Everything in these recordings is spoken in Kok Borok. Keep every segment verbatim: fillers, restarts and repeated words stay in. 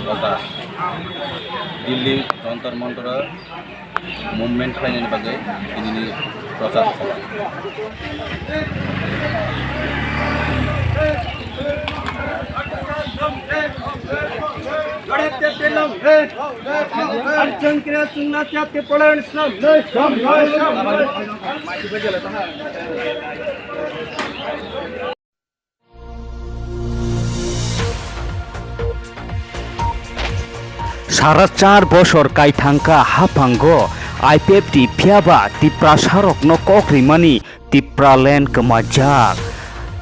Oka Delhi Jantar Mantar o movement khlainani bagwi tinini prochar khlai. Sara char bosor kaithangkha haphango I P F T phiyaba Tiprasarokno kok rimani Tipraland kwmajak.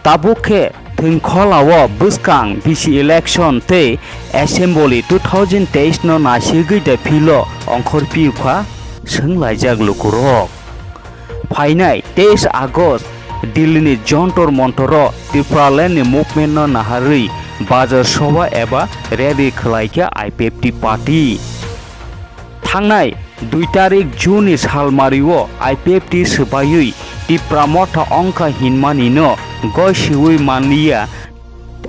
Tabuk khe thwngkholao bwskang bisi election tei assembly two thousand teis no nasigwi de philo ongkhor piukha swnglaijak lukurok. Phainai teis August Delhi ni Jantar Mantar o Tipraland ni movement no naharwi bazar soba eba rally khlaikha I P F T party. Thangnai dui tarik June ni salmario I P F T swbaiwi Tipra Motha ongkha hinmani no goi siwi manliya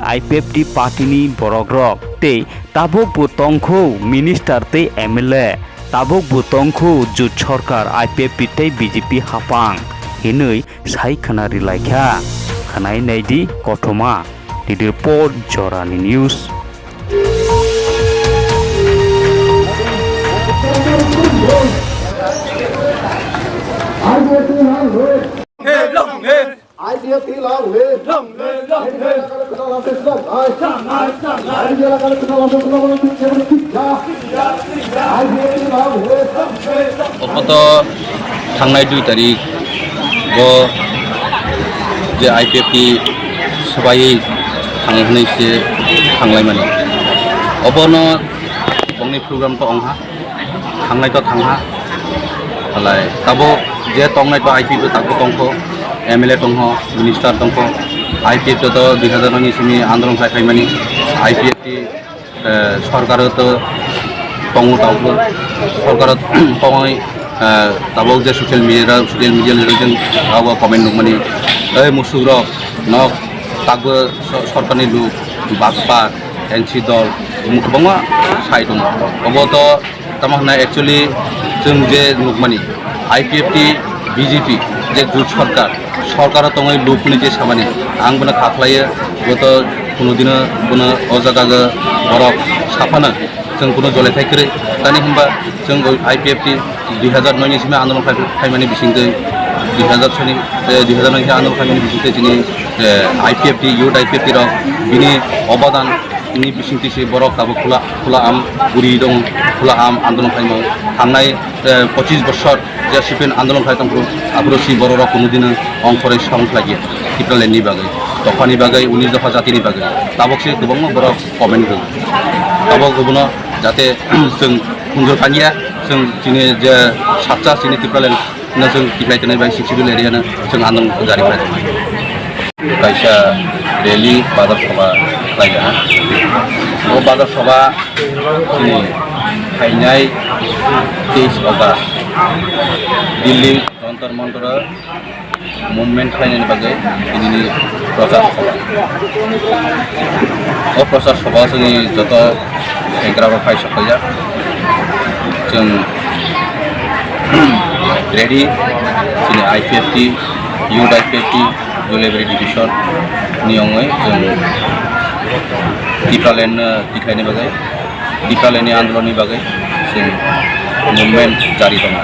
I P F T party ni borokrok tei tabuk bo tongkhu minister tei M L A, tabuk bo tongkhu jut sorkar I P F T tei B J P hapang hinwi sai khna rilaikha. Khwnai naidi kothoma, T D report, Jorani News. Obo to thangnai dui tarik o je I P F T swbaiwi thang hwnwi se thanglaimani. Obono bongni program to ongha. Thangnai to thangha. Halai tabuk je tongnai to I P F T tabuk tongkho, M L A tongkho, minister tongkho. I P F T to dui hazar noi ni simi andolon khai phaimani. I P F T, eh, sorkar to tongo tabuk. Sorkar tongoi, eh, tabuk je social media, social media leader jeng abo comment nukmani. Ei musukrok nok tabuk so-, sorkarni luk bakpa N C dol, kwbangma sai tongo. Obo to tamo hwnna actually chwng je nukmani I P F T, B J P je jut sorkar, sorkaro tongwi luk hwnwi je samani, ang bono kha khlaiyo, bo to kuno dino bono o jaga borok saphano chwng kuno jolethai kwrwi. Tani hwnba chwng o I P F T dui hazar noi ni simi andolon khai, khaimani bisingtwi dui hazar soni, eh, dui hazar noi khe andolon khaimani bisingtwi chini, eh, I P F T, youth I P F T rok bini obodan ni bisingtwi se borok tabuk khula, khula am guri dong, khula am andolon khaimani thangnai, eh, pochis bosor je sipin andolon khai tongphuru aphuru si borok rok kuno dino ongkhorwi samung khlaiya Tipraland ni bagwi, dophani bagwi, unis dopha jatini bagwi tabuk se kwbangma borok comment rw tabuk obono jate chwng khunjur kanya chwng chini je saksa chini Tipraland no chwng tiklai tongnai bai Sixth Schedule area no chwng andolon jari khlai tongnai. Kaisa rally bazar sabha khlai jaha. O bazar sabha chini phainai teis August Delhi Jantar Mantar o movement khlainani bagwi tinini prochar sabha. O prochar sabha chini joto segra rok phai sok khaijak. Chwng ready, chini I P F T, Youth I P F T, Dulebri Division ni ongwi chwng Tipraland no tikhlaini bagwi, Tipraland ni andolon ni bagwi chwng movement jari tongo.